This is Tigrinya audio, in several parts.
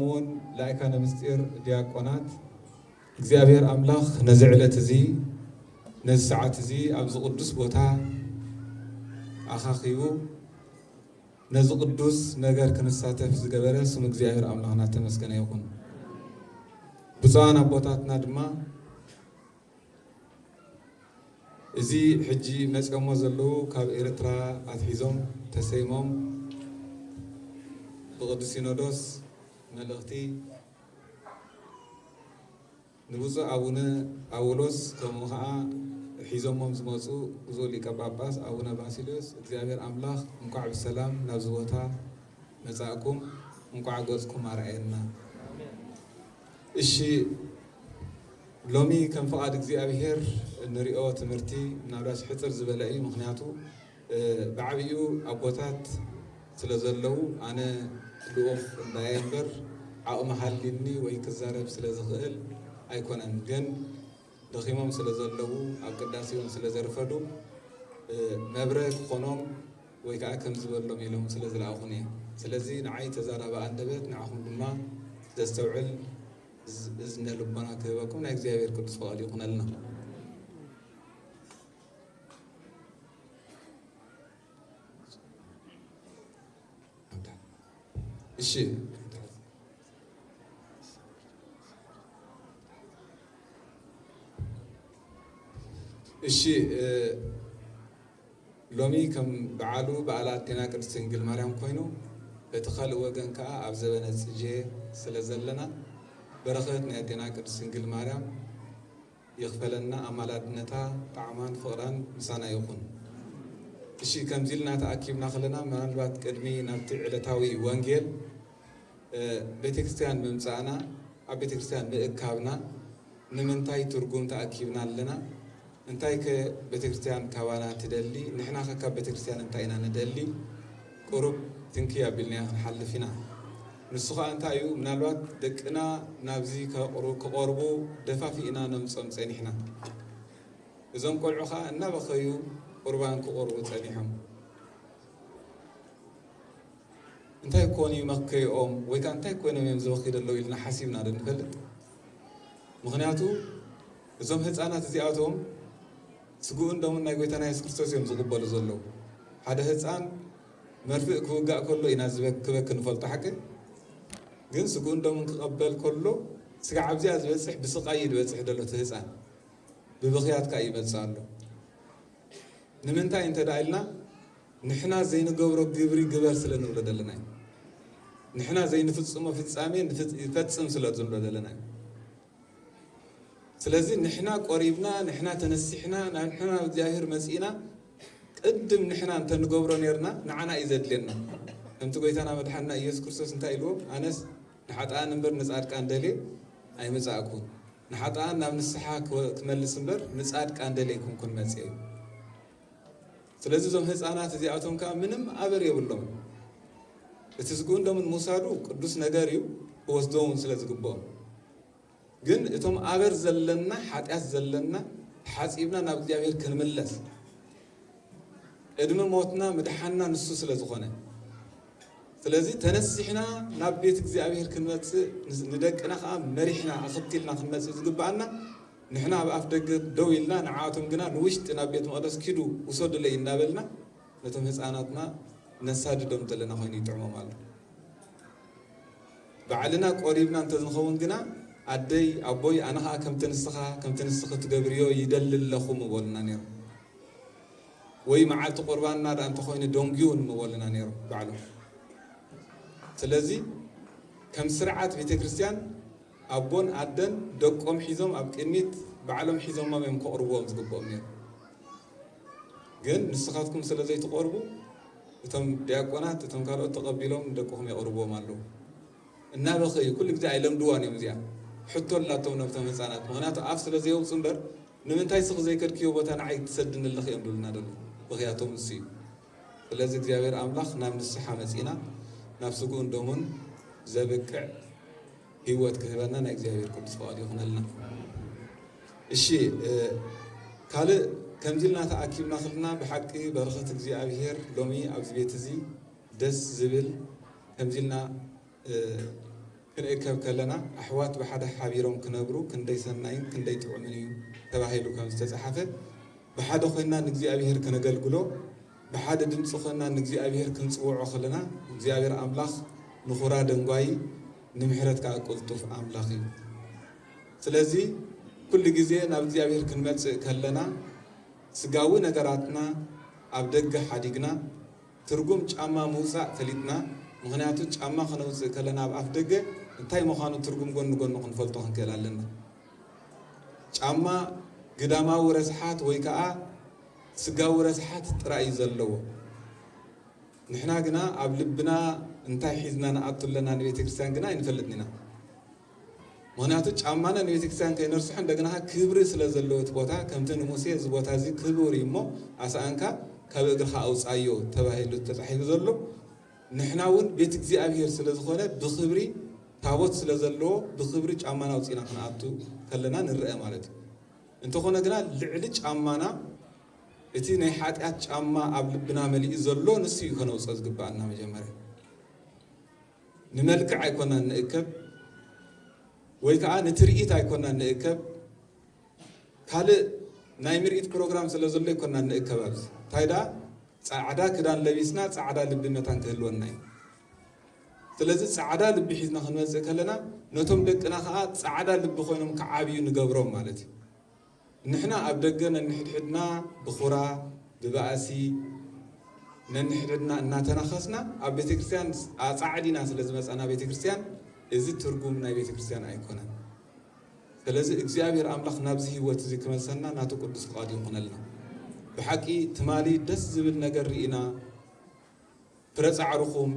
እውን ላይካነ ምስጢር ዲያቆናት፣ እግዚኣብሔር ኣምላኽ ነዚ ዕለት እዚ፣ ነዚ ሰዓት እዚ ኣብዚ ቅዱስ ቦታ ኣኻኺቡ ነዚ ቅዱስ ነገር ክንሳተፍ ዝገበረ ስም እግዚኣብሔር ኣምላኽና ተመስገነ ይኹን። ብፁዓን ኣቦታትና ድማ እዚ ሕጂ መጺኦሞ ዘለዉ ካብ ኤርትራ ኣትሒዞም ተሰይሞም ብቅዱስ ሲኖዶስ መልእኽቲ ንብፁዕ ኣቡነ ጳውሎስ ከምኡ ኸዓ ሒዞሞም ዝመፁ ብፁዕ ሊቀ ጳጳስ ኣቡነ ባሲልዮስ እግዚኣብሔር ኣምላኽ እንኳዕ ብሰላም ናብዚ ቦታ መጻእኩም፣ እንኳዕ ገጽኩም ኣርኣየና። እሺ፣ ሎሚ ከም ፍቓድ እግዚኣብሔር እንሪኦ ትምህርቲ ምናልባሽ ሕጽር ዝበለ እዩ። ምኽንያቱ፣ እ፣ ብዓቢኡ ኣቦታት ስለ ዘለዉ ኣነ ልኡኽ እንዳየ እምበር ዓቕሚ ሃልዩኒ ወይ ክዛረብ ስለ ዝኽእል ኣይኮነን። ግን ደኺሞም ስለ ዘለዉ ኣብ ቅዳሴ እውን ስለ ዘርፈዱ፣ እ፣ መብረ ክኾኖም ወይ ከዓ ከም ዝበሎም ኢሎም ስለ ዝለኣኹኒ እየ። ስለዚ ንዓይ ተዛራቢ ኣንደበት፣ ንዓኹም ድማ ዘስተውዕል እዝ-፣ እዝነ ልቦና ክህበኩም ናይ እግዚኣብሔር ቅዱስ ፍቓድ ይኹነልና። እሺ። እሺ፣ እ፣ ሎሚ ከም በዓሉ በዓል ኣዴና ቅድስት ድንግል ማርያም ኮይኑ፣ በቲ ካልእ ወገን ከኣ ኣብ ዘበነ ጽጌ ስለ ዘለና፣ በረኸት ናይ ኣዴና ቅድስት ድንግል ማርያም ይኽፈለና፣ ኣማላድነታ፣ ጣዕማን ፍቕራን ምሳና ይኹን። እሺ፣ ከምዚ ኢልና ተኣኪብና ከለና፣ ምናልባት ቅድሚ ናብቲ ዕለታዊ ወንጌል፣ እ፣ ቤተክርስትያን ምምጻእና፣ ኣብ ቤተክርስትያን ምእካብና፣ ንምንታይ ትርጉም ተኣኪብና ኣለና? እንታይከ ቤተክርስትያን ካባና ትደሊ? ንሕናኸ ካብ ቤተክርስትያን እንታይ ኢና ንደሊ? ቁሩብ ትንክይ ኣቢልናዮ ክንሓልፍ ኢና። ንሱ ኸኣ እንታይ እዩ? ምናልባት ደቅና ናብዚ ከቕሩ-፣ ክቐርቡ ደፋፊእና ነምጾም ጸኒሕና። እዞም ቆልዑ ኸኣ እናበኸዩ ቁርባን ክቐርቡ ጸኒሖም። እንታይ ኮን እዩ መከይኦም? ወይ ከኣ እንታይ ኮይኖም እዮም ዝበኽዩ ዘለዉ ኢልና ሓሲብና ዶ ንፈልጥ? ምኽንያቱ እዞም ህፃናት እዚኣቶም ስግኡን ደሙን ናይ ጎይታና የሱስ ክርስቶስ እዮም ዝቕበሉ ዘለዉ። ሓደ ህፃን መርፍእ ክውጋእ ከሎ ኢና ዝበክ-፣ ክበኪ ንፈልጦ ሓቂ። ግን ስግኡን ደሙን ክቐበል ከሎ ስጋዕ ኣብዚኣ ዝበፅሕ ብስቓይ እዩ ዝበፅሕ ዘሎ እቲ ህፃን። ብብኽያት ከኣ ይመጽእ ኣሎ። ንምንታይ እንተ ደኣ ኢልና፣ ንሕና ዘይንገብሮ ግብሪ ግበር ስለ ንብሎ ዘለና እዩ። ንሕና ዘይንፍጽሞ ፍጻሜ ንፍጽ-፣ ይፈጽም ስለ ዝብሎ ዘለና እዩ። ስለዚ ንሕና ቆሪብና፣ ንሕና ተነሲሕና፣ ንሕና ናብ እግዚኣብሔር መጺእና፣ ቅድም ንሕና እንተ ንገብሮ ኔርና፣ ንዓና እዩ ዘድልየና። ከምቲ ጎይታና መድሓንና ኢየሱስ ክርስቶስ እንታይ ኢልዎም? ኣነስ ንሓጥኣን እምበር ንጻድቃን ደልየ ኣይመጻእኩን። ንሓጥኣን ናብ ንስሓ ክወ-፣ ክመልስ እምበር ንጻድቃን ደልየ ኣይኮንኩን መጽየ እዩ። ስለዚ እዞም ህፃናት እዚኣቶም ከኣ ምንም ኣበር የብሎም። እቲ ስግኡን ደሙን ምውሳዱ ቅዱስ ነገር እዩ፣ ክወስዶ እውን ስለ ዝግብኦም። ግን እቶም ኣበር ዘለና፣ ሓጢኣት ዘለና፣ ተሓጺብና ናብ እግዚኣብሔር ክንምለስ፣ ቅድሚ ሞትና ምድሓንና ንሱ ስለ ዝኾነ፣ ስለዚ ተነሲሕና ናብ ቤት እግዚኣብሔር ክንመጽእ፣ ንስ-፣ ንደቅና ከኣ መሪሕና ኣኸቲልና ክንመጽእ ዝግብኣና፣ ንሕና ኣብ ኣፍ ደገ ደው ኢልና፣ ንዓኣቶም ግና ንውሽጢ ናብ ቤት መቕደስ ኪዱ ውሰዱለይ እናበልና፣ ነቶም ህፃናትና ነሳድዶም ዘለና ኮይኑ ይጥዕሞም ኣሎ። ባዕልና ቆሪብና እንተዝንኸውን ግና፣ ኣደይ፣ ኣቦይ፣ ኣነ ኸኣ ከምቲ ንስኻ፣ ከምቲ ንስኺ ትገብርዮ ይደሊ ኣለኹ ምበሉና ነይሮም። ወይ መዓልቲ ቁርባንና ደኣ እንተኾይኑ ደንጉዩን ምበሉና ነይሮም ባዕሎም። ስለዚ ከም ስርዓት ቤተ ክርስቲያን ኣቦን ኣደን ደቆም ሒዞም ኣብ ቅድሚት ባዕሎም ሒዞሞም እዮም ከቕርብዎም ዝግብኦም ነይሩ። ግን ንስኻትኩም ስለ ዘይትቐርቡ እቶም ዲያቆናት፣ እቶም ካልኦት ተቐቢሎም ንደቅኹም የቕርብዎም ኣለዉ። እናበኸዩ፣ ኩሉ ግዜ ኣይለምድዋን እዮም እዚኣ። ሕቶ ኣላቶም ነብቶም ህፃናት። ምኽንያቱ ኣፍ ስለ ዘየውፅኡ እምበር፣ ንምንታይ ስኺ ዘይከድክዮ ቦታ ንዓይ ትሰድኒ ኣለኺ እዮም ዝብሉና ዘለዉ። ብኽያቶም ንሱ እዩ። ስለዚ እግዚኣብሔር ኣምላኽ ናብ ንስሓ መፂእና፣ ናብ ስግኡን ደሙን ዘብቅዕ ህይወት ክህበና ናይ እግዚኣብሔር ቅዱስ ፍቓድ ይኹነልና። እሺ፣ እ፣ ካልእ ከምዚ ኢልና ተኣኪብና ከለና ብሓቂ በረኸት እግዚኣብሔር ሎሚ ኣብዚ ቤት እዚ ደስ ዝብል ከምዚ ኢልና እ፣ ክንእከብ ከለና ኣሕዋት ብሓደ ሓቢሮም ክነብሩ ክንደይ ሰናይን ክንደይ ጥዑምን እዩ ተባሂሉ ከም ዝተጻሓፈ፣ ብሓደ ኮይና ንእግዚኣብሔር ከነገልግሎ፣ ብሓደ ድምፂ ኮይና ንእግዚኣብሔር ክንጽውዖ ከለና እግዚኣብሔር ኣምላኽ ንኹራ ደንጓይ ንምሕረት ከዓ ቅልጡፍ ኣምላኽ እዩ። ስለዚ ኩሉ ግዜ ናብ እግዚኣብሔር ክንመጽእ ከለና ስጋዊ ነገራትና ኣብ ደገ ሓዲግና ትርጉም ጫማ ምውፃእ ፈሊጥና። ምክንያቱ ጫማ ከነውፅእ ከለና ኣብ ኣፍ ደገ እንታይ ምዃኑ ትርጉም ጎኒ ጎኒ ክንፈልጦ ክንክእል ኣለና። ጫማ ግዳማዊ ረስሓት ወይ ከዓ ስጋዊ ረስሓት ጥራይ እዩ ዘለዎ። ንሕና ግና ኣብ ልብና እንታይ ሒዝና ንኣቱ ኣለና ንቤተ ክርስቲያን ግና ኣይንፈልጥን ኢና። ምክንያቱ ጫማና ንቤተ ክርስቲያን ከይነርስሖ እንደገና ክብሪ ስለ ዘለዎ እቲ ቦታ ከምቲ ንሙሴ እዚ ቦታ እዚ ክቡር እዩ እሞ ኣስኣንካ ካብ እግርኻ ኣውፃዮ ተባሂሉ ተፃሒፉ ዘሎ ንሕና እውን ቤት እግዚኣብሔር ስለ ዝኾነ ብክብሪ ታቦት ስለ ዘለዎ ብክብሪ ጫማና ኣውፂና ክንኣቱ ከለና ንረአ ማለት እዩ። እንተኾነ ግና ልዕሊ ጫማና እቲ ናይ ሓጢኣት ጫማ ኣብ ልብና መሊኡ ዘሎ ንሱ እዩ ከነውፅኦ ዝግባኣና። መጀመርያ ንመልክዕ ኣይኮናን ንእከብ ወይ ከዓ ንትርኢት ኣይኮናን ንእከብ። ካልእ ናይ ምርኢት ፕሮግራም ስለ ዘሎ ኣይኮናን ንእከብ። ኣብዚ እንታይ ደኣ ፃዕዳ ክዳን ለቢስና ፃዕዳ ልቢ መታን ክህልወና እዩ። ስለዚ ፃዕዳ ልቢ ሒዝና ክንመፅእ ከለና ነቶም ደቅና ከዓ ፃዕዳ ልቢ ኮይኖም ክዓብዩ ንገብሮም ማለት እዩ። ንሕና ኣብ ደገ ነንሕድሕድና ብኹራ ብባእሲ ነንሕድሕድና እናተናኸስና ኣብ ቤተክርስትያን ኣፃዕዲና ስለ ዝመፃና ቤተክርስትያን እዚ ትርጉም ናይ ቤተክርስትያን ኣይኮነን። ስለዚ እግዚኣብሔር ኣምላኽ ናብዚ ህይወት እዚ ክመልሰና ናቱ ቅዱስ ፍቓዱ ይኹነልና። ብሓቂ ትማሊ ደስ ዝብል ነገር ርኢና። ፍረ ጻዕርኹም፣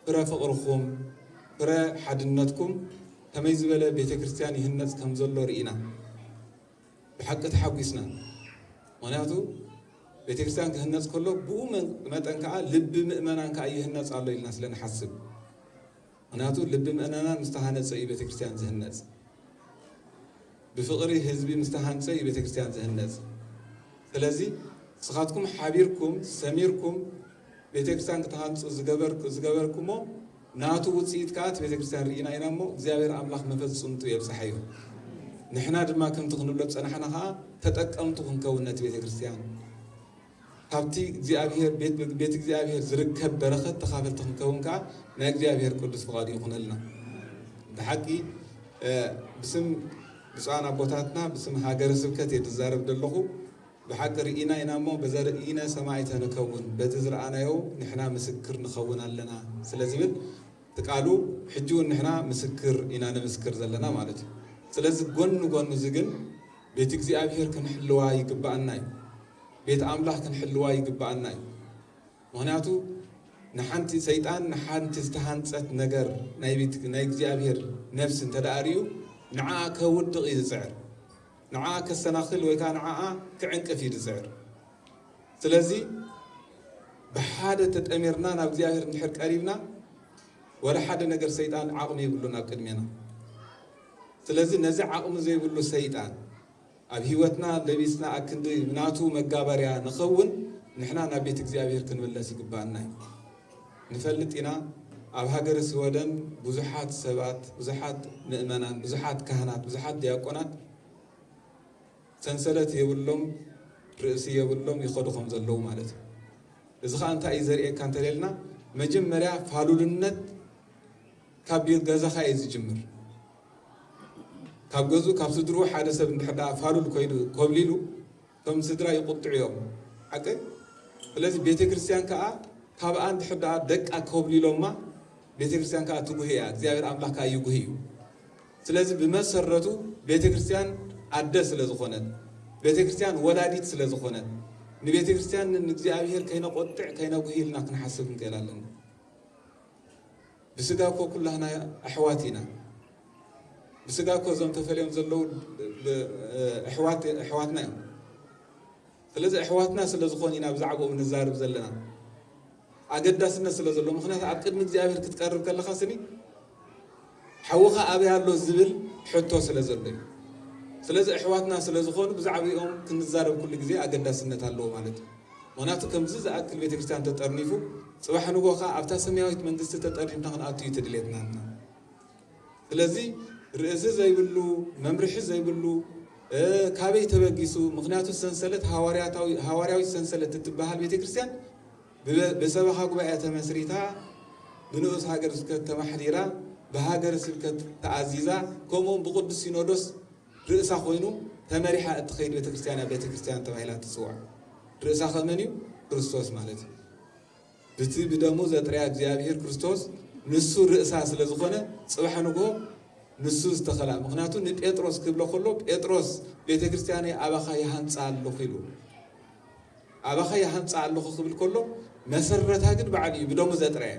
ፍረ ፍቕርኹም፣ ፍረ ሓድነትኩም ከመይ ዝበለ ቤተ ክርስቲያን ይህነጽ ከም ዘሎ ርኢና። ብሓቂ ተሓጒስና። ምኽንያቱ ቤተ ክርስቲያን ክህነጽ ከሎ ብኡ መን-፣ መጠን ከኣ ልቢ ምእመናን ከኣ ይህነጽ ኣሎ ኢልና ስለ ንሓስብ። ምኽንያቱ ልቢ ምእመናን ምስ ተሃነጸ እዩ ቤተ ክርስቲያን ዝህነጽ። ብፍቕሪ ህዝቢ ምስ ተሃንጸ እዩ ቤተ ክርስቲያን ዝህነጽ። ስለዚ ንስኻትኩም ሓቢርኩም ሰሚርኩም ቤተ ክርስቲያን ክትሃንጹ ዝገበርኩ-፣ ዝገበርኩሞ ናቱ ውጽኢት ከኣ እቲ ቤተ ክርስቲያን ርኢና ኢና እሞ እግዚኣብሔር ኣምላኽ መፈጸምቱ የብጽሓዮ። ንሕና ድማ ከምቲ ክንብሎ ዝጸናሕና ከኣ ተጠቀምቱ ክንከውን ነቲ ቤተ ክርስቲያን። ካብቲ እግዚኣብሔር ቤት፣ ቤት እግዚኣብሔር ዝርከብ በረኸት ተኻፈልቲ ክንከውን ከኣ ናይ እግዚኣብሔር ቅዱስ ፍቓዱ ይኹነልና። ብሓቂ፣ እ፣ ብስም ብፁዓን ኣቦታትና፣ ብስም ሃገረ ስብከት እየ ዝዛረብ ዘለኹ። ብሓቂ ርኢና ኢና እሞ በዘ ርኢነ ሰማዕተ ንከውን፣ በቲ ዝረኣናዮ ንሕና ምስክር ንኸውን ኣለና ስለ ዝብል፣ እቲ ቃሉ ሕጂ እውን ንሕና ምስክር ኢና ንምስክር ዘለና ማለት እዩ። ስለዚ ጎኒ ጎኒ እዚ ግን ቤት እግዚኣብሔር ክንሕልዋ ይግብኣና እዩ። ቤት ኣምላኽ ክንሕልዋ ይግብኣና እዩ። ምኽንያቱ ንሓንቲ ሰይጣን ንሓንቲ ዝተሃንጸት ነገር ናይ ቤት፣ ናይ እግዚኣብሔር ነፍሲ እንተ ደኣ ርእዩ ንዓኣ ከውድቕ እዩ ዝጽዕር። ንዓኣ ከሰናኽል ወይ ከኣ ንዓኣ ክዕንቅፍ እዩ ዝጽዕር። ስለዚ ብሓደ ተጠሚርና ናብ እግዚኣብሔር እንድሕር ቀሪብና ወላ ሓደ ነገር ሰይጣን ዓቕሚ የብሉን ኣብ ቅድሜና። ስለዚ ነዚ ዓቕሚ ዘይብሉ ሰይጣን ኣብ ህይወትና ለቢስና ኣክንዲ ናቱ መጋበርያ ንኸውን ንሕና ናብ ቤት እግዚኣብሔር ክንምለስ ይግባኣና እዩ። ንፈልጥ ኢና ኣብ ሃገረ ስወደን ብዙሓት ሰባት፣ ብዙሓት ምእመናን፣ ብዙሓት ካህናት፣ ብዙሓት ዲያቆናት ሰንሰለት የብሎም፣ ርእሲ የብሎም ይኸዱ ከም ዘለዉ ማለት እዩ። እዚ ኸዓ እንታይ እዩ ዘርእየካ እንተለልና መጀመርያ ፋሉልነት ካብ ቤት ገዛኻ እዩ ዝጅምር። ካብ ገዝኡ ካብ ስድርኡ ሓደ ሰብ እንድሕር ደኣ ፋሉል ኮይኑ ኮብሊሉ ከም ስድራ ይቁጥዑ እዮም። ሓቂ? ስለዚ ቤተ ክርስቲያን ከኣ ካብኣ እንድሕር ደኣ ደቃ ኮብሊሎማ ቤተ ክርስቲያን ከኣ ትጉህ እያ። እግዚኣብሔር ኣምላኽ ከኣ ይጉህ እዩ። ስለዚ ብመሰረቱ ቤተ ክርስቲያን ኣደ ስለ ዝኾነት፣ ቤተ ክርስቲያን ወላዲት ስለ ዝኾነት ንቤተ ክርስቲያን ንእግዚኣብሔር ከይነቆጥዕ ከይነጉህ ኢልና ክንሓስብ ክንክእል ኣለና። ብስጋ እኮ ኩላህና ኣሕዋት ኢና። ብስጋ እኮ እዞም ተፈልዮም ዘለዉ ብ-፣ ኣሕዋት-፣ ኣሕዋትና እዮም። ስለዚ ኣሕዋትና ስለ ዝኾኑ ኢና ብዛዕባኦም ንዛረብ ዘለና። ኣገዳስነት ስለ ዘለዎ። ምኽንያቱ ኣብ ቅድሚ እግዚኣብሔር ክትቀርብ ከለኻ ስኒ ሓውኻ ኣበይ ኣሎ ዝብል ሕቶ ስለ ዘሎ እዩ። ስለዚ ኣሕዋትና ስለ ዝኾኑ ብዛዕባኦም ክንዛረብ ኩሉ ግዜ ኣገዳስነት ኣለዎ ማለት እዩ። ምኽንያቱ ከምዚ ዝኣክል ቤተክርስትያን ተጠርኒፉ ጽባሕ ንጎ ኸዓ ኣብታ ሰማያዊት መንግስቲ ተጠርኒፍና ክንኣቱ እዩ እቲ ድሌትና። ስለዚ ርእሲ ዘይብሉ፣ መምርሒ ዘይብሉ፣ እ፣ ካበይ ተበጊሱ? ምኽንያቱ ሰንሰለት ሃዋርያታዊ-፣ ሃዋርያዊት ሰንሰለት እትበሃል ቤተክርስትያን ብበ-፣ ብሰበኻ ጉባኤ ተመስሪታ፣ ብንኡስ ሃገረ ስብከት ተማሕዲራ፣ ብሃገረ ስብከት ተኣዚዛ፣ ከምኡውን ብቅዱስ ሲኖዶስ ርእሳ ኮይኑ ተመሪሓ እትኸይድ ቤተክርስትያን እያ ቤተክርስትያን ተባሂላ ትጽዋዕ። ርእሳ ከመን እዩ? ክርስቶስ ማለት እዩ። ብቲ ብደሙ ዘጥረያ እግዚኣብሔር ክርስቶስ ንሱ ርእሳ ስለ ዝኾነ፣ ጽባሕ ንግሆ ንሱ ዝተኸላ። ምኽንያቱ ንጴጥሮስ ክብሎ ከሎ፣ "ጴጥሮስ ቤተ ክርስቲያነይ ኣባኻ ይሃንጻ ኣለኹ" ኢሉ። "ኣባኻ ይሃንጻ ኣለኹ" ክብል ከሎ፣ መሰረታ ግን ባዕሉ እዩ ብደሙ ዘጥረያ።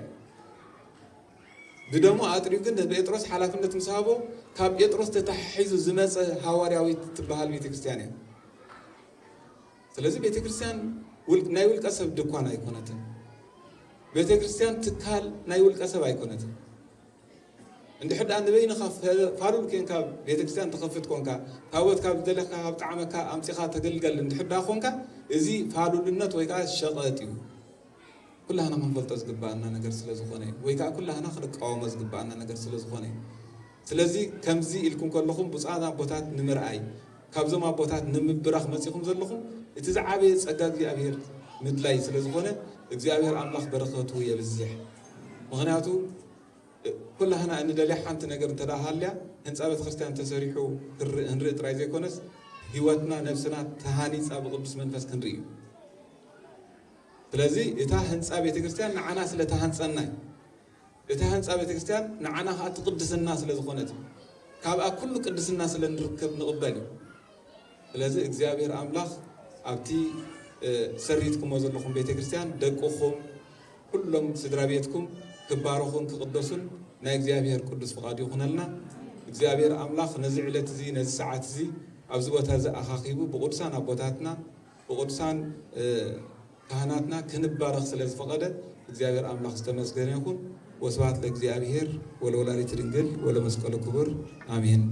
ብደሙ ኣጥርዩ ግን ንጴጥሮስ ሓላፍነት ምስ ሃቦ፣ ካብ ጴጥሮስ ተተሓሒዙ ዝመጸ ሃዋርያዊት ትበሃል ቤተ ክርስቲያን እያ። ስለዚ ቤተ ክርስቲያን ውል-፣ ናይ ውልቀ ሰብ ድኳን ኣይኮነትን። ቤተ ክርስቲያን ትካል ናይ ውልቀ ሰብ ኣይኮነትን። እንድሕር ደኣ ንበይንኻ ፈ-፣ ፋሉል ኬንካ ቤተ ክርስቲያን ትኸፍት ኮንካ፣ ታቦት ካብ ዝደለካ ካብ ጣዕመካ ኣምጺኻ ተገልገል እንድሕር ደኣ ኮንካ፣ እዚ ፋሉልነት ወይ ከዓ ሸቐጥ እዩ። ኩላህና ክንፈልጦ ዝግባኣና ነገር ስለ ዝኾነ እዩ። ወይ ከዓ ኩላህና ክንቃወሞ ዝግባኣና ነገር ስለ ዝኾነ እዩ። ስለዚ ከምዚ ኢልኩም ከለኹም ብፁዓን ኣቦታት ንምርኣይ፣ ካብዞም ኣቦታት ንምብራኽ መጺኹም ዘለኹም፣ እቲ ዝዓበየ ጸጋ እግዚኣብሔር ምድላይ ስለ ዝኾነ፣ እግዚኣብሔር ኣምላኽ በረኸቱ የብዝሕ። ምኽንያቱ ኩላህና እንደልያ ሓንቲ ነገር እንተ ደኣ ሃልያ፣ ህንጻ ቤተክርስትያን ተሰሪሑ ክር-፣ ክንርኢ ጥራይ ዘይኮነስ፣ ህይወትና፣ ነብስና ተሃኒጻ ብቅዱስ መንፈስ ክንርኢ እዩ። ስለዚ እታ ህንጻ ቤተክርስትያን ንዓና ስለ ተሃንጸና እዩ። እታ ህንጻ ቤተክርስትያን ንዓና ከኣ ትቅድስና ስለ ዝኾነት እዩ። ካብኣ ኩሉ ቅድስና ስለ ንርከብ ንቕበል እዩ። ስለዚ እግዚኣብሔር ኣምላኽ ኣብቲ፣ እ፣ ሰሪትኩሞ ዘለኹም ቤተክርስትያን ደቅኹም፣ ኩሎም ስድራ ቤትኩም ክባረኹን ክቕደሱን ናይ እግዚኣብሔር ቅዱስ ፍቓዱ ይኹነልና። እግዚኣብሔር ኣምላኽ ነዚ ዕለት እዚ፣ ነዚ ሰዓት እዚ፣ ኣብዚ ቦታ እዚ ኣኻኺቡ ብቅዱሳን ኣቦታትና፣ ብቅዱሳን፣ እ፣ ካህናትና ክንባረኽ ስለ ዝፈቐደ እግዚኣብሔር ኣምላኽ ዝተመስገነ ይኹን። ወስብሐት ለእግዚኣብሔር ወለወላዲቱ ድንግል ወለመስቀሉ ክቡር። ኣሜን።